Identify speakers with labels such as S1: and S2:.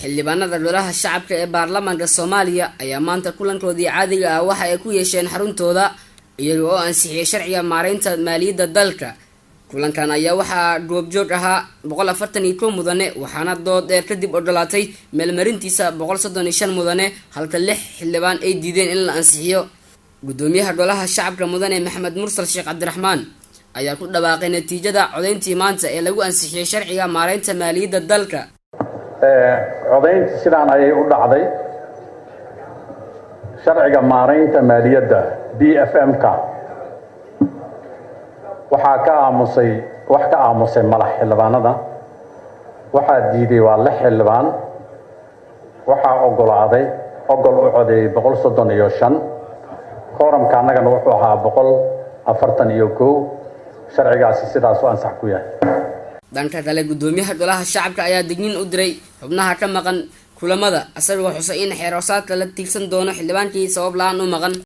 S1: Xildhibaanada Golaha Shacabka ee baarlamaanka Soomaaliya ayaa maanta kulankoodii caadiga ah waxa ay ku yeesheen xaruntooda, iyaga oo ansixiyey sharciga maareynta maaliyadda dalka. Kulankan ayaa waxaa goobjoog ahaa 141 mudane, waxaana dood dheer kadib ogolaatay meelmarintiisa 135 mudane, halka lix xildhibaan ay diideen in la ansixiyo. Gudoomiyaha Golaha Shacabka, Mudane Maxamed Mursal Sheekh Cabdiraxmaan, ayaa ku dhawaaqay natiijada codeyntii maanta ee lagu ansixiyey sharciga maareynta maaliyadda dalka.
S2: Codaynta sidaan ayay u dhacday. Sharciga maaraynta maaliyadda PFM-ka waxaa ka aamusay, wax ka aamusay malax xildhibaanada. Waxaa diiday waa lix xildhibaan. Waxaa ogolaaday, ogol u codeeyey 135. Kooramka annagana wuxuu ahaa 141. Sharcigaasi sidaasuu ansax ku yahay.
S1: Dhanka kale, gudoomiyaha Golaha Shacabka ayaa digniin u diray xubnaha ka maqan kulamada, isagoo xusay in xeeroosaadka la tiigsan doono xildhibaankii sabab la-aan u maqan.